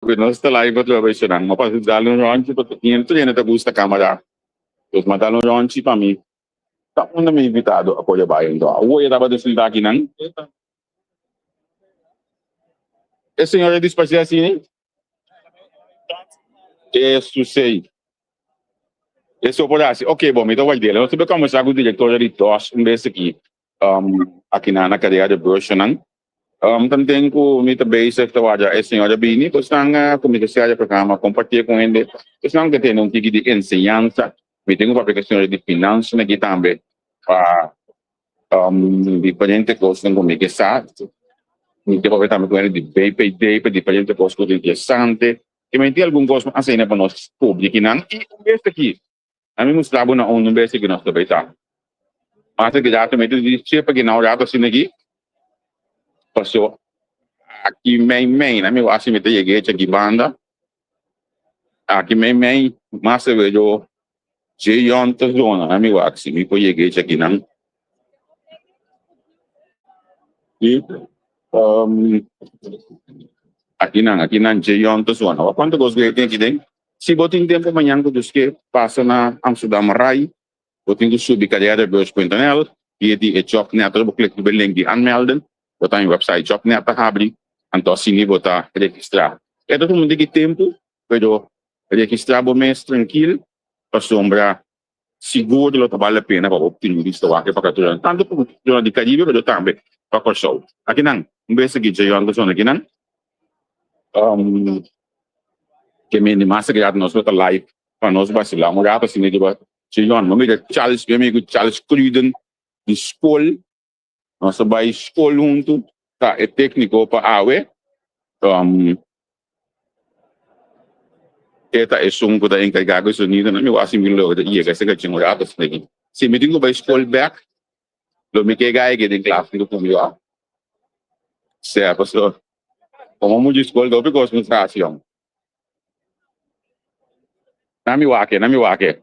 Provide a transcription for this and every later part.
Ku nos ta live atrobe esnan. Mi a pasa dal un ròntji pasobra tin hende tur hende ta gusta kamara. Dus mi a dal un ròntji pa mi ta unda mi invitado a por bai. Enton awor e tabata sinta akinan. E señor a disparsé asina? Esusei. Eso por hasi. Ok, bon, mi ta ward'el. Nos ta bai kòmbersá ku direktor di dos un bes aki. Akinan na kadea de bùsnan. Tanten ku mi ta bezig ta warda e señora bini, bosnan a kuminsá share e programa, kompartié ku hende. Bosnan ke tene un tiki di enseñansa. Mi tin ku papia ku e señora di finansa aki tambe pa diferente kosnan ku mi ke sa. Mi ke papia tambe ku hende di BPD pa diferente kos ku ta interesante. I mi tin algun kos mas asina pa nos publikinan. I un bes aki A mi mustra bo na un bes ki nos ta bai ta. Mas aki rato mi ta di chepa ki na un rato asina aki. Paso aki mei mei na mi wak si mi ta yega echa aki banda. Aki mei mei mas a wejo Jeyon ta zona na mi wak si mi por yega echa aki nan. I aki nan aki nan Jeyon ta zona. Wak kuantu kos ku e tin aki den. Si bo tin tempu mañan ku dus ke pasa na Amsterdam Rai, bo tin ku subi carrièrebeurs.nl, via di e Jobnet ora bo klik riba e link di aanmelden, bo ta den website Jobnet ta habri, anto asina bo ta registrá. E ta tuma un tiki tempu, pero registrá bo mes trankil, pasobra sigur lo ta bal la pena pa bo tin un bista wak e vakaturanan, tantu pa zona di Karibe pero tambe pa Kòrsou. Akinan, un bes aki Jayon ta zona akinan. Ke mende mas sagrado nos lo ta live pa nos basila un rato asina riba Jayon. Bo mira Charles, mi amigu Charles Cruden di skol. Nos a bai skol huntu, ta e tekniko pa awe. E ta esun ku ta enkargá ku e sonidonan. Mi wak si mi logra yega esaki a chingo rato asina aki. Si mi tin ku bai skol bèk, lo mi ke gai aki den klas ku mi wak. Sea pasobra komo muchu skol ta hopi kos mi sa hasi yòn. Na mi wak e, na mi wak e,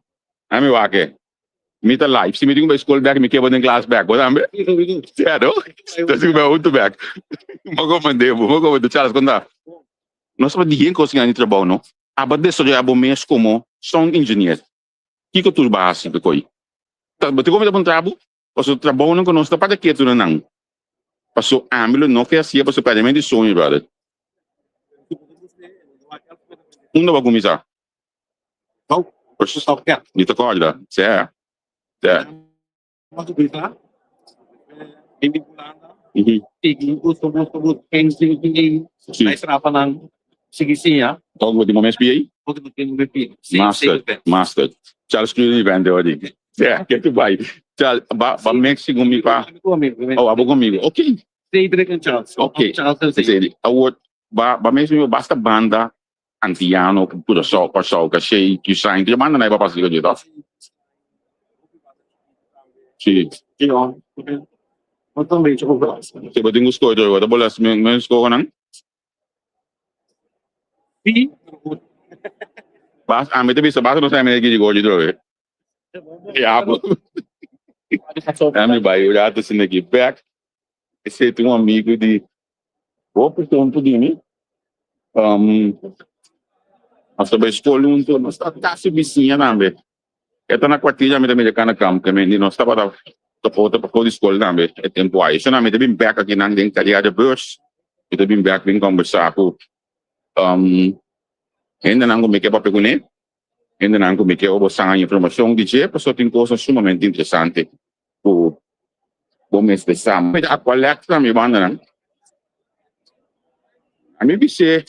na mi wak e. Mi ta live. Si mi tin ku bai skol bèk, mi ke bo den klas bèk. Bo tambe? Sea no? Nos tin ku bai huntu bèk. Bo komand'é bo, bo komand'é. Charles, kon ta? Nos tabata di hende kos gana di trabou no. Aba desaroyá bo mes komo sound engineer. Kiko tur bo a hasi pa ko'i? Ta bo tin ku mi ta puntra bo? Pasobra trabounan ku nos ta para ketu na nan. Pasobra ami lo no ke hasié pasobra pèrdè mi di soño, brother. Unda bo a kuminsá? Mi ta kòrda, sè, sè. Tok bo tin bo mes PA? Master, master. Charles Cruz di bende odi. Sè, ke tu bai? Charles, ba, ba Mexico mi pa. Oh, abo conmigo. Ok. Ok. Awor, ba, ba Mexico basta banda Antiano, Curaçao, Kòrsou, Kashei, Cusain, tur e banda nan e pa pasa di dje toh? Si. Si bo tin ku skohe tur, bo ta bola men skoho nan? Bas, ami ta bisa basta nos hèmber e girigochi trobe. Ya bo. Ami bai un rato asina aki bek. Esei ta un amigu di hopi tempu di mi. Nos ta bai skol huntu, nos ta kasi bisiña tambe. E ta na kwartier, ami ta mira kana kamp tambe. Nos tabata ta pafó di skol tambe e tempu ai. So mi ta bin bek akinan den Karier de Beurs. Mi ta bin bek bin kombersá ku hendenan ku mi ke papia kuné. Hendenan ku mi ke obo sa informashon di dje pasobra tin kosnan sumamente interesante ku bo mester sa. Mi ta Aqualectra na mi bandanan. Ami bis'é,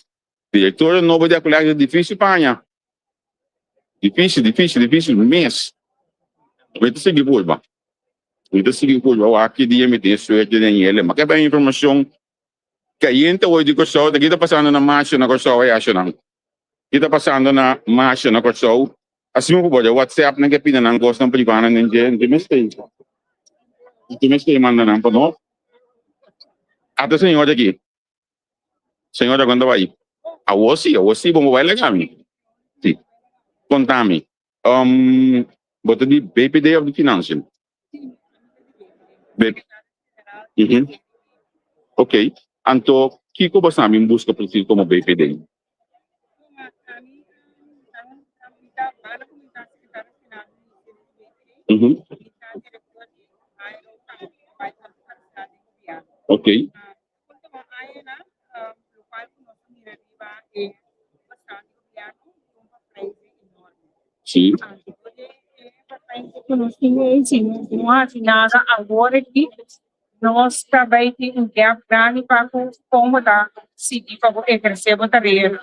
direktor nobo di Aqualectra ta difisil pa haña. Difisil, difisil, difisil mes. Mi ta sigui purba. Mi ta sigui purba wak ki dia mi tin e suerte den yele. Ma ke bay informashon kayente awor di Kòrsou ta ki ta pasando na Masha na Kòrsou ayá nan. Ki ta pasando na Masha na Kòrsou? Asina ku bo den WhatsApp nan ke pida nan kosnan privá nan den dje, dje mester dje mester manda nan pa nos. Ata señora aki. Señora kon ta bai? Awor si, awor si bo no bai laga mi. Si. Konta mi. Bo ta di BPD of di Financiën? Ok. Anto kiko bo sa mi buska precies komo BPD? Ok. Sí. No hasi nada awor aki, nos ta bai tin un gap grandi pa ku kon bo ta sigui pa bo ehersé bo tarea.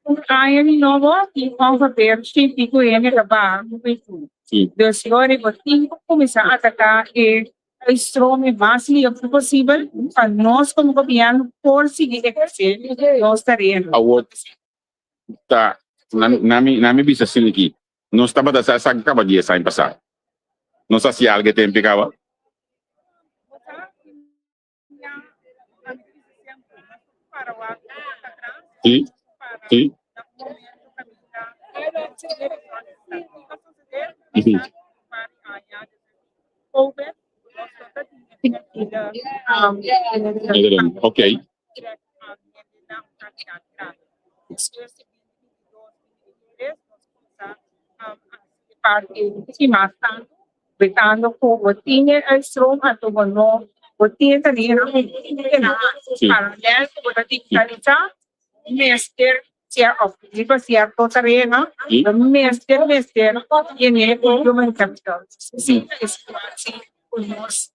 Un aña di nobo tin ongeveer shintiku hende ta baha ku penshun. Dus yori bo tin ku kuminsá ataká e uitstromen mas lief posibel pa nos komo gobièrnu por sigui ehersé nos tarea. Awor ta na mi bisa asina aki, nos tabata sa esaki kaba dies aña pasá. Nos hasi algu e tempu kaba. Sí, sí. Ok. Betando ku bo tin e uitstroom anto bo no bo tin e tarea paralel ku bo ta digitalisá mester sea òf riba sierto tareanan bo mester mester tene e human capital. Si e situashon ku nos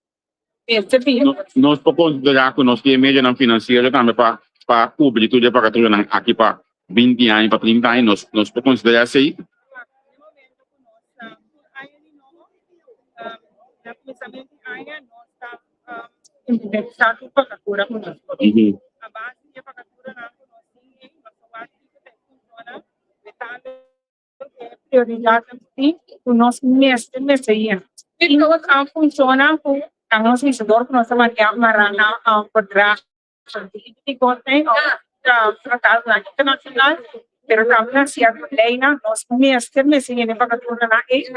mester bin. Nos por konsiderá ku nos tin e medionan finansiero tambe pa pa kubri tur e vakaturanan aki pa 20 aña, pa 30 aña, nos por konsiderá esei? Prioridatnan ku tin ku nos mester mester yena. I nos a funciona ku nan nos misador ku nos ta manera mara na verdrag tratadonan internacional pero tambe na cierto leynan nos mester mester yena e vacaturanan ei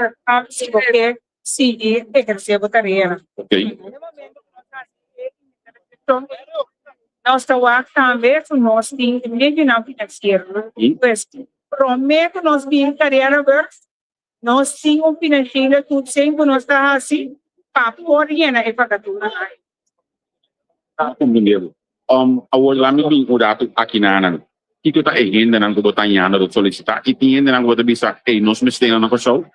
si bo ke sigui eherce bo tareanan. Nos ta wak tambe ku nos tin e medionan finansiero. Pues, promé ku nos bin Carrera Works, nos tin un financiële toetsing ku nos ta hasi pa por yena e vakaturanan ei. Comprende bo. Awor laat mi bin un ratu aki na nan. Kiko ta e hendenan ku bo ta hañando ta solisitá? I tin hendenan ku bo ta bisa, ey, nos mester nan na Kòrsou?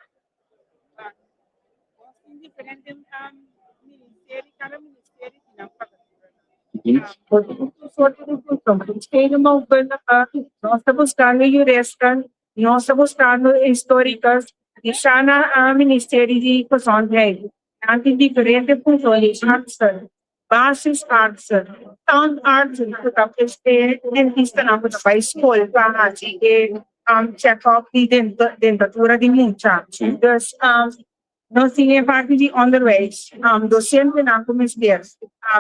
Nos ta buskando juristen, nos ta buskando historikers, di sana a Ministerio di Gezondheid. Nan tin diferente funshon di artsen, basisartsen, tandartsen ku ta e dentistanan ku ta bai skol pa hasi e check-up di dentatura di mucha. Dus nos tin e parti di onderwijs, dosentenan ku mester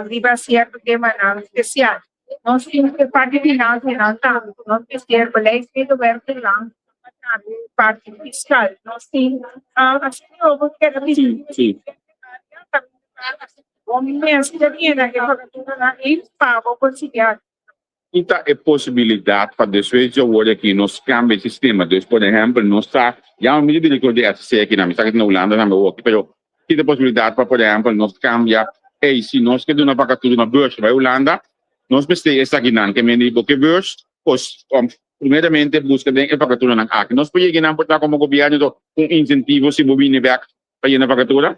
riba sierto temanan spesial. Nos tin e parti finansianan tambe ku nos mester beleidsmedewerkernan pa tambe parti fiskal. Nos tin asina lo bo keda bisa diferente área kaminda bo mester yena e fakaturanan ei pa bo por sigui haci. Ki ta e posibilidat pa despues di awor aki nos kambia e sistema? Dus por ehèmpel nos ta yama mi di direktor di SC aki nan, mi sa ke ta na Hulanda tambe hopi, pero ki ta e posibilidat pa por ehèmpel nos kambia, ey si nos ke duna vakatura na beurs bai Hulanda, nos mester esakinan ke mende di bo ke beurs, pues primeramente buska den e vakaturanan aki. Nos por yega nan por ta komo gobièrnu to un insentivo si bo bini bèk pa yena vakatura?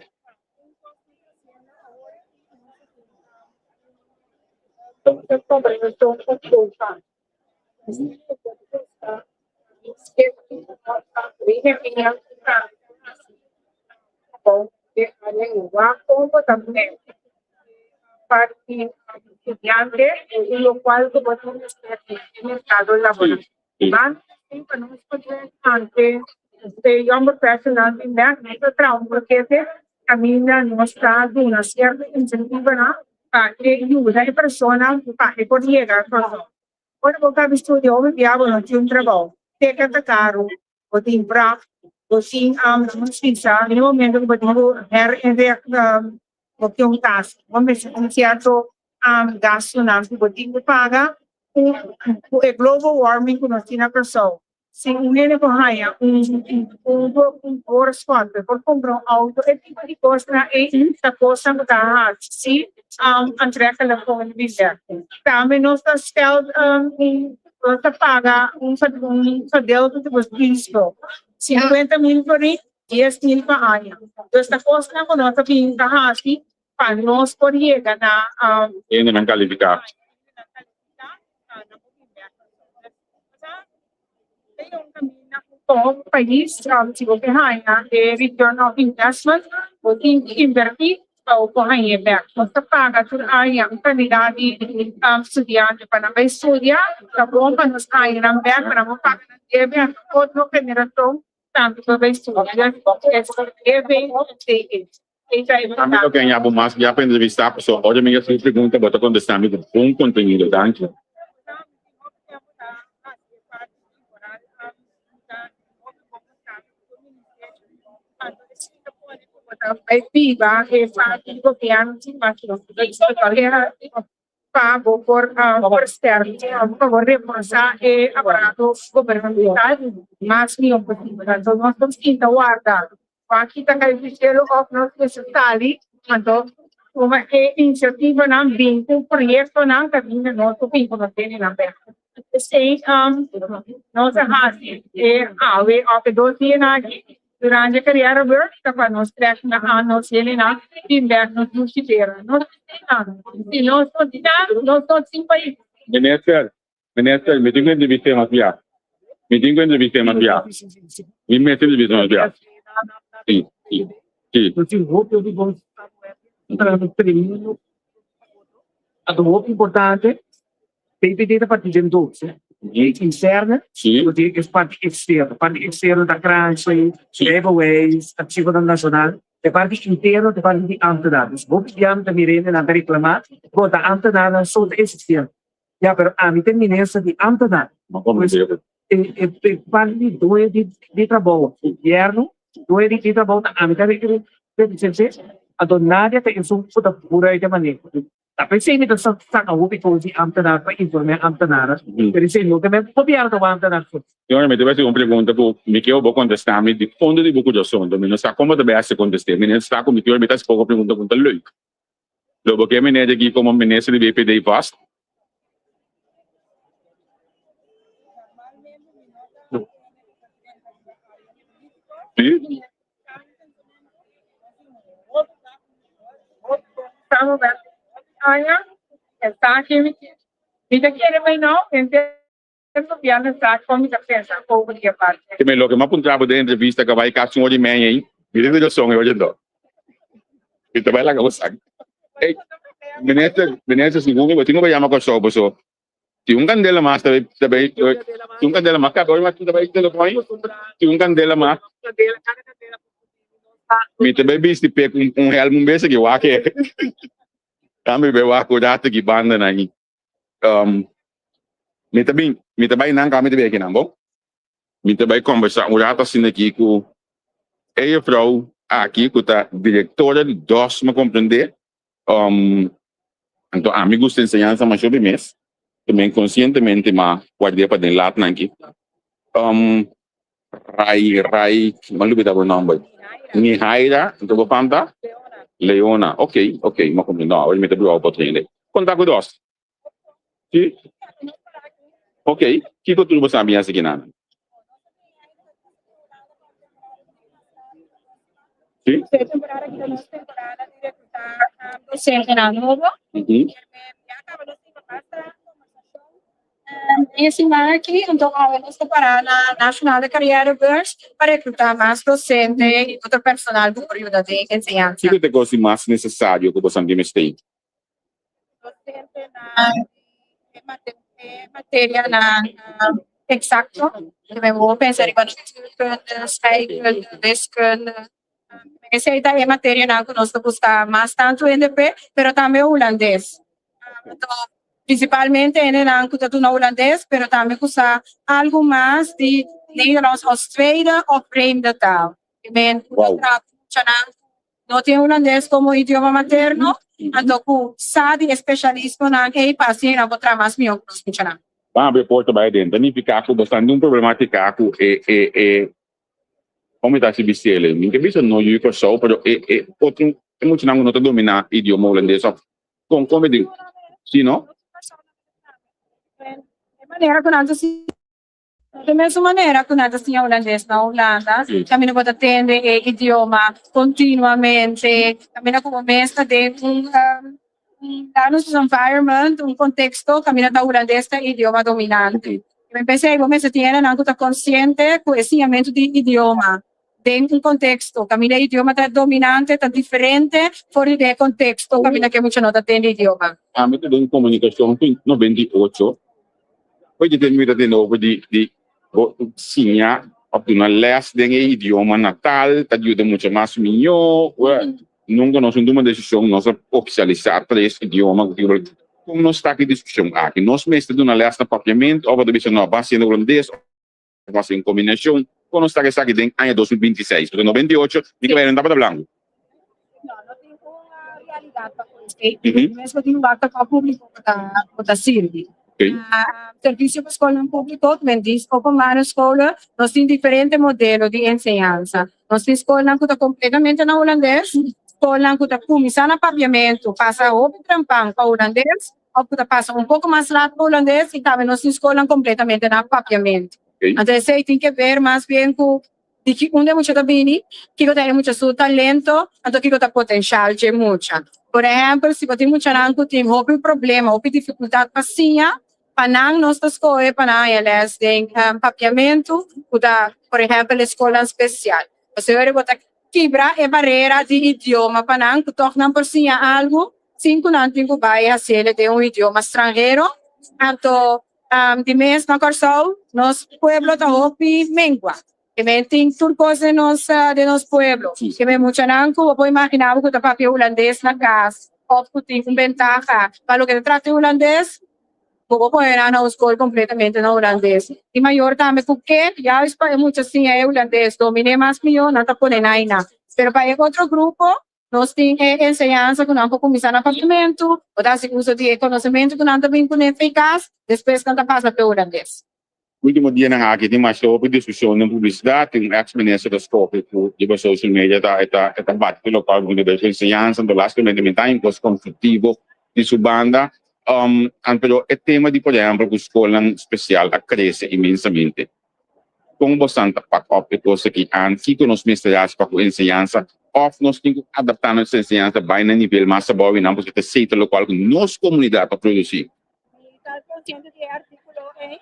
Young professional di mèk nos ta traha un pakete kaminda nos ta duna sierto insentivonan pa e yuda e persona pa e por yega Kòrsou. Ora bo kaba studia hopi bia bo no tin un trabou, teka ta karu, bo tin vracht, bo tin visa, den e momento ku bo tin ku herinricht bo tin un kas, bo mester tin sierto gastunan ku bo tin ku paga ku e global warming ku nos tin na Kòrsou. Si un hende por haña un un un voorschot, e por kumpra un outo, e tipo di kosnan ei ta kosnan ku ta hasi si aantrekkelijk pa un bida. Tambe nos ta stèl nos ta paga un un gedeelte di bo piso, 50.000 florin, 10.000 pa aña. Dus ta kosnan ku nos ta bin ta hasi pa nos por yega na Hendenan kalifiká. Komo pais si bo ke haña e return of investment bo tin ki invertí pa bo por hañ'é bèk. Nos ta paga tur aña un kantidat di studiante pa nan bai studia, ta bon pa nos haña nan bèk pa nan por paga nan debe anto otro generashon tambe por bai studia. Ami lo ke haña bo mas bia pa entrevistá pasobra ora mi hasi un pregunta bo ta kontestá mi ku bon kontenido. Danki. Pa bo por versterke of pa bo reforsa e aparato gubernamental mas mihó posibel. Anto nos por sinta warda wak ta kai di shelu of nos mester sali anto tuma e inisiativanan bin ku proyektonan kaminda nos por bin ku nos hendenan bèk. Esei nos a hasi e awe of e dos dianan aki Durante e Carrière Work ta pa nos trèk na an nos hendenan bin bèk nos dushi tera. Nos no tin nan. Si nos no tin nan, nos no tin pais. Minister, minister, mi tin ku entrevist'é mas bia. Mi tin ku entrevist'é mas bia. Mi mester entrevist'é mas bia. Si, si, si. Nos tin hopi hopi bon tremendo. Anto hopi importante. PPD ta parti den dos, e interne ku tin e parti eksterno. Parti eksterno ta kranshi, rijbewijs, archivonan nashonal. E parti interno ta e parti di amtenar. Dus hopi bia mi ta mira hendenan ta reklamá, bo ta amtenarnan so ta existiendo. Ya, pero ami ta e minister di amtenar. Pues e parti di doño di trabou, gobièrnu, doño di trabou ta ami ta represent'é, anto Nadia ta esun ku ta vooruit e maneho. Ta p'esei mi ta saka hopi kos di ámtenar pa inform'é ámtenarnan, pero esei no ta men gobièrnu ta wak ámtenar so. Señora, mi ta bai hasi un pregunta ku mi ke bo kontestá mi di fondo di bo kurason, mi no sa kon bo ta bai hasi kontest'é. Mi no sa ku mi kier mi ta hasi poko pregunta ku ta leuk. Lo bo ke meneer aki komo minister di BPD vast? Sí? Aña esaki mi ta kere bay nou henter gobièrnu sa kon mi ta pensa over di e parti. Te men loke m'a puntra bo den entrevista ka bai kasi un ora i media ei, mi ta rason e ora dor. Mi ta bai laga bo sa. Ey, minister, minister segun mi bo tin ku bai yama Kòrsou paso tin un kandela mas ta bai ta bai tin un kandela mas kaba ora mas ta bai telefòn ei tin un kandela mas. Mi ta bai bisti pek un helm un bes aki wak e. Tambe bai wak un rato aki banda nan ei. Mi ta bin, mi ta bai nan kaba mi ta bin aki nan bon. Mi ta bai kombersá un rato asina aki ku e jufrou aki ku ta direktora di dos mi a komprendé. Anto ami gusta enseñansa masha hopi mes, también konsientemente m'a guard'é pa den latnan aki. Rai, Rai, m'a lubida bo nomber. Nihaira, anto bo fam ta? Leona, ok, ok, m'a komprendé. No, awor mi ta bruha bo otro hende. Konta ku dos. Si? Ok, kiko tur bo sa bin hasi kinan? Si? E temporada aki ta nos temporada di recruta docentenan nobo. Ya caba nos tin basta conversacion den e siman aki, anto awe nos ta para na Nationale Carrièrebeurs pa recruta mas docente y otro personal cu por yuda den enseñansa. Kiko ta e cos di mas necesario cu bo san di mester? Docentenan e materianan exacto. Mi bo pensa riba natuurkunde, scheikunde, wiskunde. Esei ta e materianan ku nos ta buska mas tantu hende p'e, pero tambe hulandes. Anto principalmente hendenan ku ta duna hulandes, pero tambe ku sa algu mas di Nederlands als tweede of vreemde taal. Men ku ta traha ku muchanan No tin hulandes komo idioma materno, anto ku sa di e spesialismonan ei pa asina nan por traha mas mihó ku nos muchanan. Ban habri e porta bai aden. Ta nifiká ku bo ta den un problematika ku e e e kon mi ta hasi bisele? Mi ke bisa no yu Kòrsou pero e e otro e muchanan ku no ta dominá idioma hulandes òf kon kon mi di si no? E manera ku nan ta De mesun manera ku nan ta siña hulandes na Hulanda, kaminda bo ta tende e idioma kontinuamente, kaminda ku bo mes ta den un environment, un konteksto kaminda ta hulandes ta e idioma dominante. P'esei bo mester tin hendenan ku ta konsiente ku e siñamentu di idioma den un konteksto kaminda e idioma ta dominante ta diferente for di den e konteksto kaminda ku e mucha no ta tende idioma. Ami ta den komunikashon fin 98. Hoy di mi ta tende over di di bo siña of duna les den e idioma natal ta yuda mucho mas miyo. Nunca nos no tuma decision, nos a oficialisa tres idioma ku tin Kon nos ta ki discusion aki? Nos mester duna les na papiamento of a ta bisa no basa na hulandes of basa en combinacion? Kon nos ta ki esaki den aña 2026? Pasobra 98 mi cabello no tabata blanco. No, no tin un realidad pa cu esey. Mes bo tin un wak pa publico cu ta cu ta sirbi. Servicio pa scolnan publico, men di openbare scholen, nos tin diferente modelo di enseñansa. Nos tin scolnan cu ta completamente na Hulandes, scolnan cu ta cuminsa na Papiamento, pasa hopi trempan pa Hulandes, of cu ta pasa un poco mas laat pa Hulandes, y tambe nos tin scolnan completamente na Papiamento. Anto esey tin que ver mas bien cu di ki unda e mucha ta bini, kiko ta e mucha su talento, anto kiko ta potencial dje mucha. Por ehempel, si bo tin muchanan cu tin hopi problema, hopi dificultad pa siña, pa nan nos ta scoge pa nan haña les den Papiamento, cu ta, por ehempel, e scolnan special. Pasobra bo ta kibra e barera di idioma pa nan, cu toch nan por siña algo sin cu nan tin cu bay haciele den un idioma stranhero. Anto, di mes na Kòrsou, nos pueblo ta hopi mengua. Ke men tin tur kos den nos den nos pueblo. Ke men muchanan ku bo por imaginá bo ku ta papia hulandes na kas òf ku tin un bentaha pa loke ta trata di hulandes, bo por pone nan na un skol kompletamente na hulandes. Tin mayor tambe ku ke juist pa e mucha siña e hulandes, dominé mas mihó, nan ta pone nan einan. Pero pa e otro grupo, Nos tin e enseñansa ku nan por kuminsá na papiamentu, bo ta hasi uso di e konosementu ku nan ta bin kuné fe kas, despues nan ta pasa p'e hulandes. Ultimo dianan aki tin masha hopi diskushon den publisidat, tin un eks minister ta skohe ku riba social media ta e ta e ta bati ku lokual ku tin ku enseñansa, anto lastimamente mi ta haña un kos konstruktivo di su banda, pero e tema di por ehempel ku skolnan spesial a krese inmensamente. Kon bosan ta pak op e kos aki an? Kiko nos mester hasi pa ku enseñansa? Òf nos tin ku adaptá nos enseñansa bai na nivel mas abou i nan pasobra ta esei ta lokual ku nos komunidat ta produsí? Mi ta konsiente di e artíkulo ei.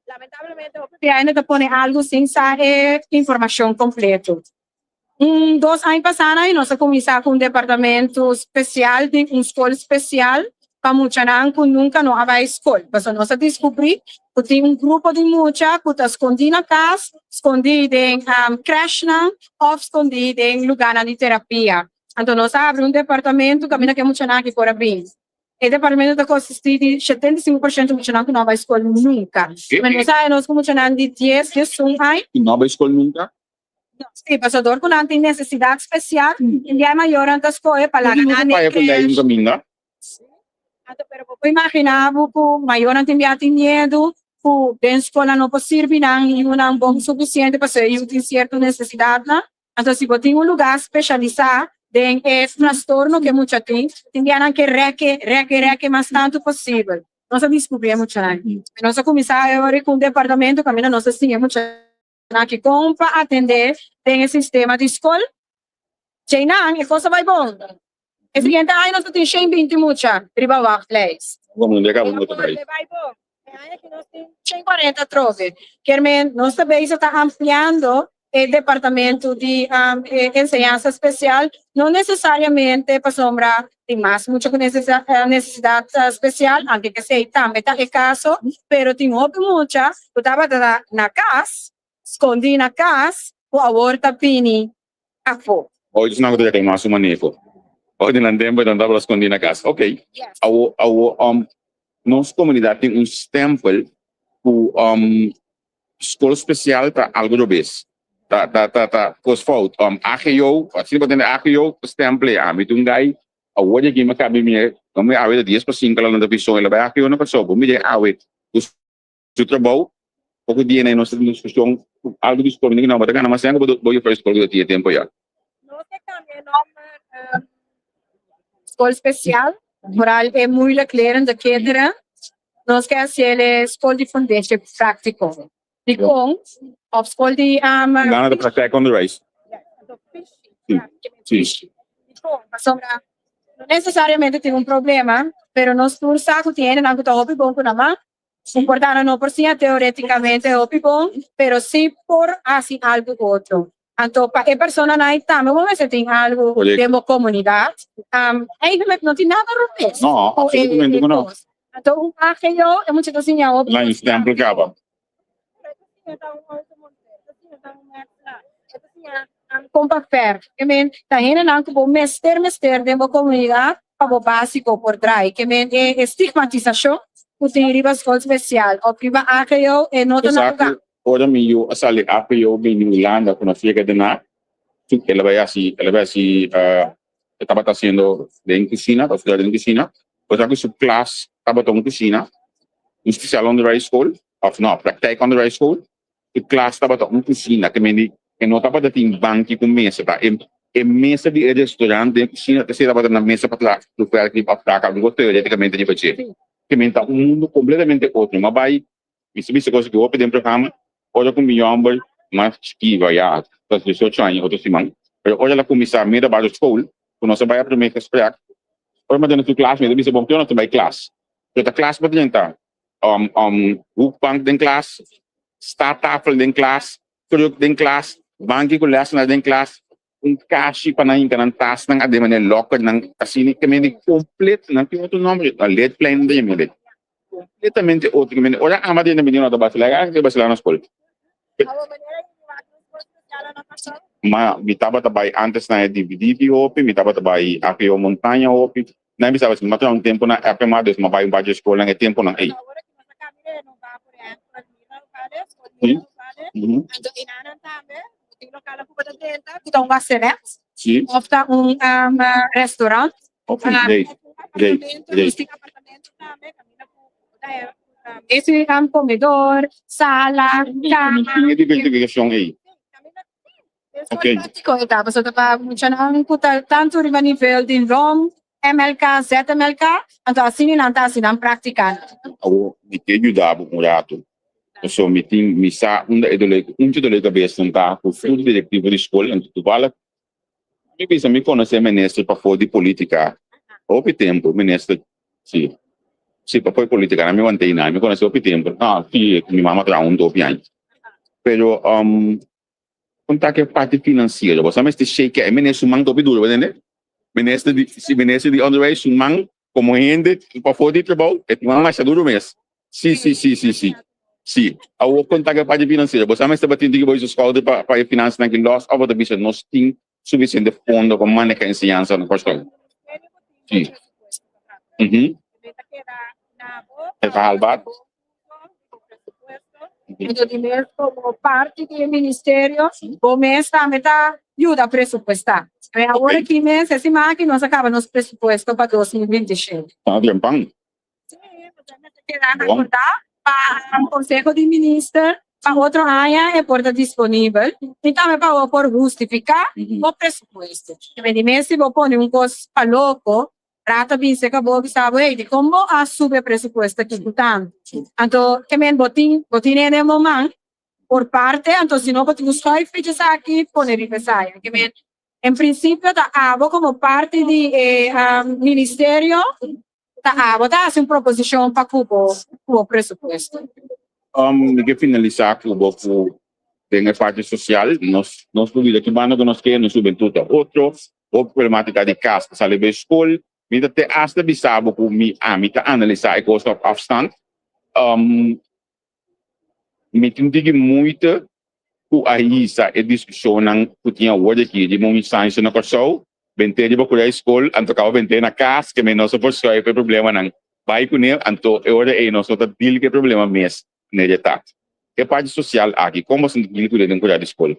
Lamentablemente hopi bia ainda ta pone algu sin sa e informashon kompleto. Un dos aña pasá nan nos a kuminsá ku un departamento spesial di un skol spesial pa muchanan ku nunka no a bai skol. Pasobra nos a diskubrí ku tin un grupo di mucha ku ta skondí na kas, skondí den krèshnan òf skondí den lugánan di terapia. Anto nos a habri un departamento kaminda ku e muchanan aki por a bini. E departamento ta konsistí di 75% muchanan ku no a bai skol nunka. Nos a haña nos ku muchanan di 10, 11 aña. Ku no a bai skol nunka? Sí, pasobra dor ku nan tin nesesidat spesial, tin dia e mayornan ta skohe pa laga nan den krèsh. Anto, pero bo por imaginá bo ku mayornan tin bia tin miedu ku den skol nan no por sirbi nan yunan bon sufisiente pasobra e yu tin sierto nesesidatnan. Anto, si bo tin un lugá spesialisá den e trastorno ku e mucha tin, tin bia nan ke rèk'e, rèk'e, rèk'e mas tantu posibel. Nos a diskubrí e muchanan. Nos a kuminsá awor ku un departamento kaminda nos ta siña e muchanan. Aki kon pa atendé den e sistema di skol. Djeinan e kos a bai bon. E siguiente aña nos ta tin 120 mucha riba wachtlijst. E bai bon. E aña aki nos tin 140 atrobe. Kier men nos ta bezig ta ampliando e departamento di enseñansa spesial, no nesesariamente pasobra tin mas mucha ku nesesidat spesial, aunke esei tambe ta e kaso, pero tin hopi mucha ku tabata na kas, skondí na kas, ku awor ta bini afó. Hoy esnan ku ta reklamá su maneho. Hoy di nan tempu nan tabata skondí na kas. Okey. Awor, awor, nos komunidat tin un stèmpel ku skol spesial ta algu robes. Ta, ta, ta, ta kos fout. AGO, asina bo tende AGO, stèmpel ei. Ami ta un gai Awor di aki mi a kabi mi no mi awe ta 5:50 la nan ta bison el a bai aki yo no pasó bo mira awe. Ku su trabou, poko dia na nos ta tin diskushon ku algu di skol, mi di ku no, bo ta gana mas sèn ku bo yùfrou di skol ku ta tin e tempu ya. Nos a kambia e nòmber Skol Spesial, vooral e moeilijk lerende kinderen. Nos ke hasiel e Skol di Fundeshi Práktiko. Dikon? Òf skol di. Gana ta praktijk onderwijs. Si. Dikon? Pasobra no nesesariamente tin un problema, pero nos tur sa ku tin hendenan ku ta hopi bon ku nan man. Ku por ta nan no por siña teoretikamente hopi bon, pero si por hasi algu otro. Anto pa e personanan ei tambe bo mester tin algu den bo komunidat. Eigenlijk no tin nada robes No, ku e absolutamente ku no. kos. Anto un AGO e mucha ta siña hopi Lan kos stempel práktiko. kaba. E ta siña kon pa verf. Ke men ta hendenan ku bo mester mester den bo komunidat pa bo básiko por drai. Ke men e stigmatisashon ku tin riba skol spesial òf riba AGO e no ta na Esaki lugá. Ora mi yu a sali APO bini Hulanda ku nos yega Den Haag, el a bai hasi, el a bai hasi, e tabata hasiendo den kusina, ta studia den kusina, ora ku su klas tabata un kusina, un spesiaal onderwijsschool, òf no, praktijk onderwijsschool, su klas tabata un kusina, te mende e no tabata tin banki ku mesa, ta e mesa di e restaurant den kusina esei tabata nan mesa pa traha su werk òf traha algun kos teoretikamente riba dje, te mende ta un mundu kompletamente otro, mi a bai Mi sa bisa cosa ki hopi den programa, ora ku mi yòmber mas chikí bai ya ta diesocho aña otro siman, pero ora el a kuminsá middelbare school, ku nos a bai a promé gesprek, ora mi a tene su klas mi ta bisa bon ke nos ta bai klas, pero ta klas pa drenta hoekbank den klas, statafel den klas, kruk den klas, banki ku lèsnan den klas, un kashi pa nan hinka nan tasnan aden manera lockernan asina ke mende completo nan tin otro nomber a leerplein nan ta yama mende completamente otro ke mende ora ama den mende no ta basila e ta basila na skol ma mi tabata bai antes na e dvd di hopi mi tabata bai APO Montaña hopi nan bisa mi a traha un tempo na FMA dus mi a bai un par di skolnan e temponan ei. Ku ta un wasenet òf ta un restaurant. Ese komedor, sala, kama. Tin e diversifikashon ei. Ok. Práktiko e ta, pasobra ta pa muchanan ku ta tantu riba nivel di rom, MLK, ZMLK, anto asina nan ta hasi nan práktika. Awor mi ke yuda bo un ratu, pasobra mi tin, mi sa unda e dolor, unchi dolor di kabes nan ta ku tur direktivo di skol, anto toevallig mi bisa mi konosé minister pafó di polítika hopi tempu, minister, si, si pafó di polítika, nan mi want'é nan, mi konosé hopi tempu, ah, si, mi mama traha huntu hopi aña, pero. Kon ta ku e parti finansiero? Bo sa mester shake e minister su man topi duro, bo tende? Minister di, si minister di onderwijs su man komo hende pafó di trabou, e tin man masha duro mes. Si, si, si, si, si. Si. Awor kon ta ku e parti finansiero? Bo sa mester batin tiki bo su skouder pa pa e finansanan ki lòs òf bo ta bisa nos tin sufisiente fondo pa maneha enseñansa na Kòrsou? Si. Mhm. E ta halbat. Anto di mes komo parti di e ministerio bo mes tambe ta yuda presupuestá. Pero awor aki mes e siman aki nos a kaba nos presupuesto pa 2025. Ta trempan. Sí, pasobra mester keda akordá pa Konseho di Minister pa otro aña e por ta disponibel i tambe pa bo por hustifiká bo presupuesto. Di mes si bo pone un kos pa loko Rata bin serka bo bisa bo, hey, dikon bo a subi e presupuesto aki ku tantu? Anto ke men bo tin, bo tin e den bo man por parte, anto si no bo tin ku schuif ficha esaki pone riba esaya. Ke men en prinsipio ta abo komo parti di e ministerio ta abo ta hasi un proposishon pa ku bo ku bo presupuesto. Mi ke finalisá ku bo ku den e parti sosial nos nos por bira ki banda ku nos ke, nos hubentud ta otro. Hopi problematica di cas ta sali bay school. Mi ta te hasta bisa bo cu mi ami ta analisa e cos op afstand. Mi tin digi moeite cu a hisa e discusionnan cu tin awor aki riba un instancia na Corsou, bente riba cura e school, anto caba bente na cas, ke mi nos a por schuif e problemanan bay cune, anto e ora ey nos no ta deal cu e problema mes. Neria ta. E parti sosial aki, kon boso ta deal ku den kura di skol?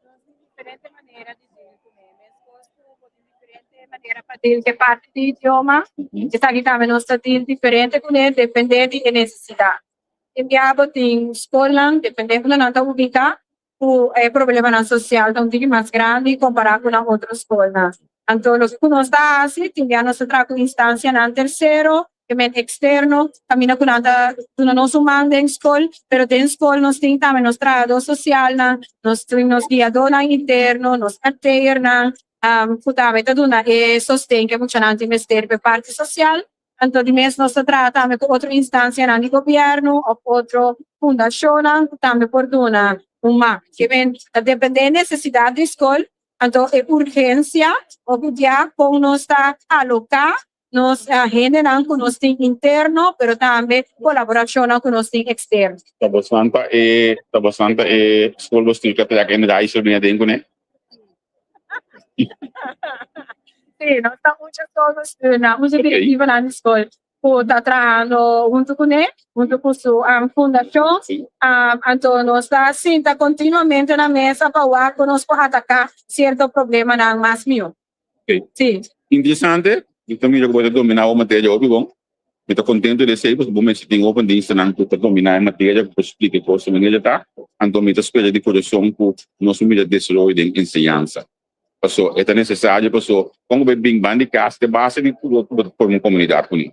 Nos tin diferente manera di deal ku ne. Meskos ku bo tin diferente manera. Manera pa deal ku e parti di idioma. Esaki tambe nos ta deal diferente kuné depende di e nesesidat. Tin bia bo tin skolnan depende unda nan ta ubiká ku e problemanan sosial ta un tiki mas grandi kompará ku nan otro skolnan. Anto loke ku nos ta hasi tin bia nos ta traha ku instansianan tersero, ke men eksterno, kaminda ku nan ta duna nos un man den skol, pero den skol nos tin tambe nos trahadó sosialnan, nos tin nos guiadónan interno, nos RT'ernan, ku tambe ta duna e sosten ku e muchanan tin mester pa e parti sosial. Anto di mes nos ta traha tambe ku otro instansianan di gobièrnu òf otro fundashonnan ku tambe por duna un man. Ke men ta dependé e nesesidat di skol, anto e urgensia hopi bia kon nos ta aloká nos hendenan ku nos tin interno, pero tambe kolaborashonnan ku nos tin eksterno. Ta bastante e ta bastante e schoolbestuur ku a trek en Rijssel bini aden kuné? Sí, nos ta mucha schoolbestuurnan, mucha directivanan di skol ku ta trahando huntu kuné, huntu ku su fundashon. Anto nos ta sinta kontinuamente na mesa pa wak ku nos por ataká sierto problemanan mas mihó. Sí. Interesante, mi ta mira ku bo ta dominá bo materia hopi bon. Mi ta contento di esey pasobra bo mester tin hopi dienstanan cu ta domina e materia cu por splica e cos manera ta. Anto mi ta spera di corazon cu nos lo mira desaroyo den enseñansa. Paso e ta necesario paso con cu bo bin ban di cas ta e base di cu bo ta forma un comunidad cuni.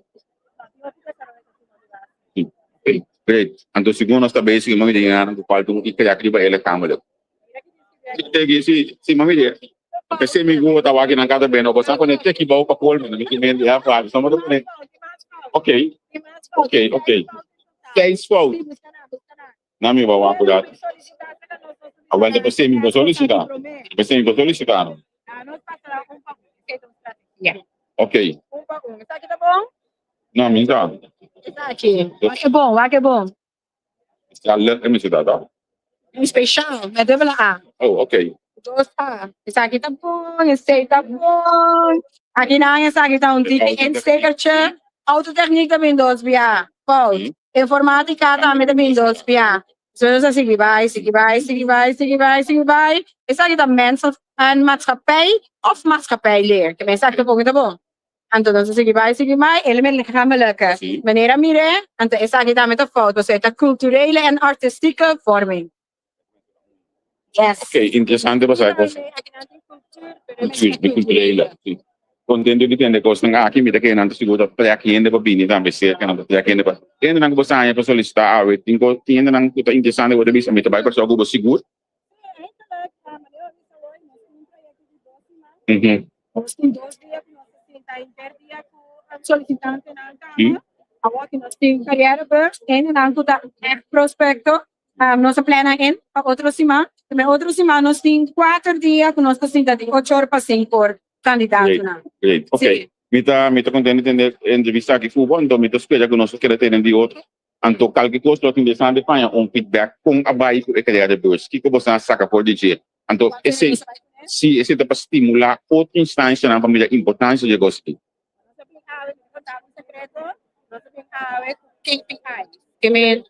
Great. Anto segun nos ta bezig mami den nan cu falta un crack riba e lechamelijk. Si, si mami de. P'esei mi gusta wak nan kada beno, bo sa pone teki bou pa kolme, mi ki mente ya fácil, somo ta pone. Ok, ok, ok. Seis fout. Na mi ba wak dat. Awel ta p'esei mi bo solicita. P'esei mi bo solicita no. Ok. No, mi sa. Wak e bon, wak e bon. Está leuk e mester ta ta. Un speciaal met dubbele A. Oh, ok. Dos A. Esaki ta bon, esei ta bon. Aki nan esaki ta un tiki instekertje. Autotechniek ta bin dos bia. Fout. Informatica tambe ta bin dos bia. So nos a sigui bai, sigui bai, sigui bai, sigui bai, sigui bai. Esaki ta mens en maatschappij of maatschappijleer. Ke men esaki ta poko ta bon. Anto nos a sigui bai, sigui bai, el met lichamelijke manera mir'é, anto esaki tambe ta fout, pasobra e ta culturele en artistieke vorming. Yes. Ok, interesante pa sa e kos. Cultuur, di culturele, si. Contento di tende kosnan aki, mi ta kere nan ta sigur ta trek hende pa bini tambe serka, nan ta trek hende pa, hendenan ku bo sa haña pa solisitá awe, tin kos, tin hendenan ku ta interesante ku bo ta bisa mi ta bai Kòrsou ku bo sigur. Nos tin dos dia ku nos ta sinta henter dia ku solisitantenan kaba. Awor ku nos tin carrièrebeurs, hendenan ku ta ègt prospekto, nos a plana in pa otro siman. Tambe otro siman nos tin kuater dia ku nos ta sinta di ocho or pa sinku or kandidatonan. Great, great. Ok. Mi ta mi ta kontent di tende e entrevista aki ku bo, anto mi ta spera ku nos ta keda tene di otro. Anto kalke kos lo ta interesante paña un feedback kon a bai ku e carrièrebeurs, kiko boso a saka for di dje. Anto esei, sí, esei ta pa stimulá otro instancianan pa mira importancia dje cos aki. Nos a bin awe, mi ta conta un secreto, nos a bin awe cu KPI. Ke men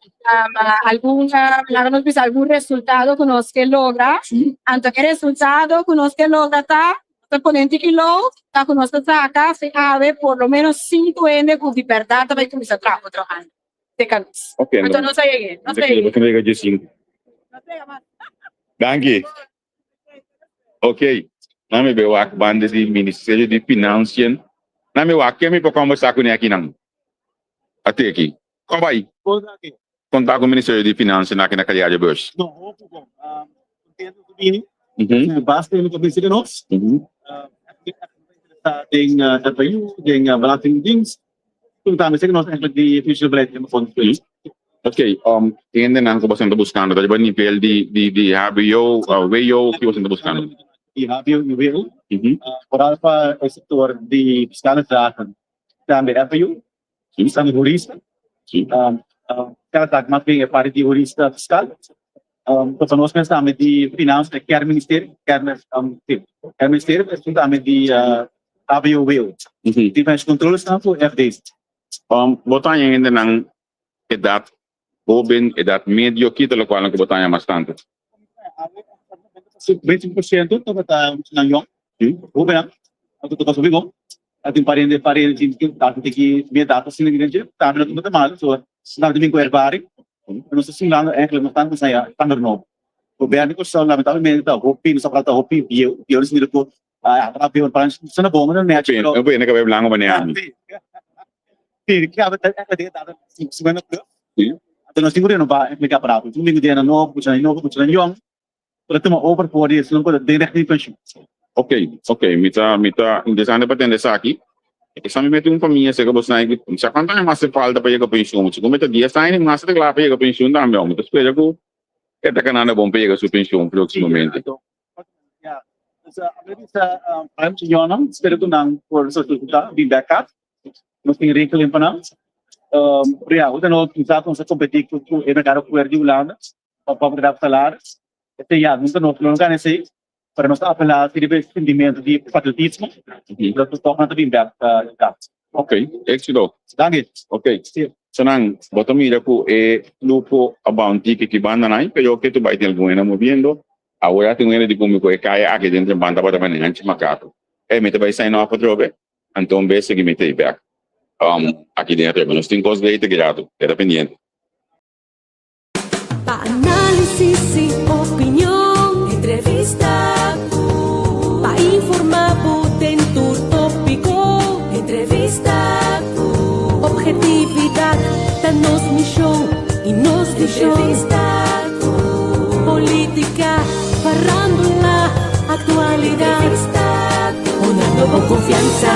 algun, laga nos bisa algun resultado cu nos ke logra. Anto e resultado cu nos ke logra ta, nos ta pone un tiki low, ta cu nos ta saca si awe por lo menos cinco hende cu di berdad ta bay cuminsa traha otro aña. Te ka nos. Ok, Anto nos a yega, nos a yega. Nos a yega dje cinco. Danki. Ok, nan mi be wak banda di Ministerio di Financiën. Nan mi wak, ken mi por conversa cune akinan? Ate aki. Con bai? Con ta cu Ministerio di Financiën aki na Cariario Beurs? No, hopi bon. Contento cu bini. Basta hende ta bin serka nos. Echt den FIU, den Belastingdienst. Tur tambe serka nos eigenlijk di Financieel Beleid den Fonds. Ok, hendenan ku boso ta buskando ta riba nivel di di di hbo, wo, ki boso ta buskando? Di hbo i wo, foral pa e sektor di fiskale zaken, tambe FIU, tambe hurista, fiskale zaken mas bien e parti di hurista fiskal, pasobra nos mes tambe di finansa e kernministerio, si, kernministerio, pero tambe di hbo, wo, di financial controles nan ku FD. Bo ta haña hendenan edat hoben, edat medio, ki ta lokualnan ku bo ta haña mas tantu? 25% tabata muchanan yòn, hobennan, anto ta pasa hopi bon. A tin parente parente tin tin ta tin ki mi data asina den dje tambe no ta malo so nan ta bin ku ervaring pero nos ta simulando eigenlijk nos ta kuminsá ya standaard nobo. Gobierno di Kòrsou lamentablemente ta hopi nos a falta hopi bieu bieu den sentido ku a traha bieu pa sona bon no nechi pero No bene kabei blanco manera ami. Si kaba ta eigenlijk den data 50 plus anto nos tin ku renova eigenlijk e aparato tin ku bin ku dna nobo ku muchanan nobo ku muchanan yong. Por a tuma over for di esun ku ta den recht di penshun. Ok, ok, mi ta, mi ta interesante pa tende esaki. E sa mi mete un famia serka bosnan aki, mi sa kuantu aña mas e falta pa yega penshun. Segun mi ta dies aña mas ta kla pa yega penshun tambe. Mi ta spera ku e ta kanando bon pa yega su penshun próksimamente. Ya, dus a bisa ruim señornan, spera ku nan por solisitá bin bèk kas. Nos tin regeling pa nan. Pero ya, ota no sa ku nos ta kompetí ku e merkado fuera di Hulanda. Pa pa graf salaris. Este ya, nunca nos no gana esei, pero nos ta apelá riba e sentimiento di patriotismo, lo ta toch nan ta bin bek kas. Ok, éxito. Danki. Ok. Sanan, bo ta mira ku e flujo a bou un tiki ki banda nan, pero ke tu bai tin algun hende moviendo. Awor a tin un hende di kumi ku e kaya aki den Trempan tabata manera hanchi makaku. Ey, mi ta bai sign off atrobe, anto un bes sigui mi ta ei bek. Aki den atrobe. Nos tin kos beter ki ratu. Keda pendiente. Pa análisis y opinion, entrevista ku. Pa informá bo den tur tópiko, entrevista ku. Obhetividat ta nos mishon i nos vishon. Entrevista ku. Polítika, farándula, aktualidat. Entrevista ku. Honrando bo konfiansa.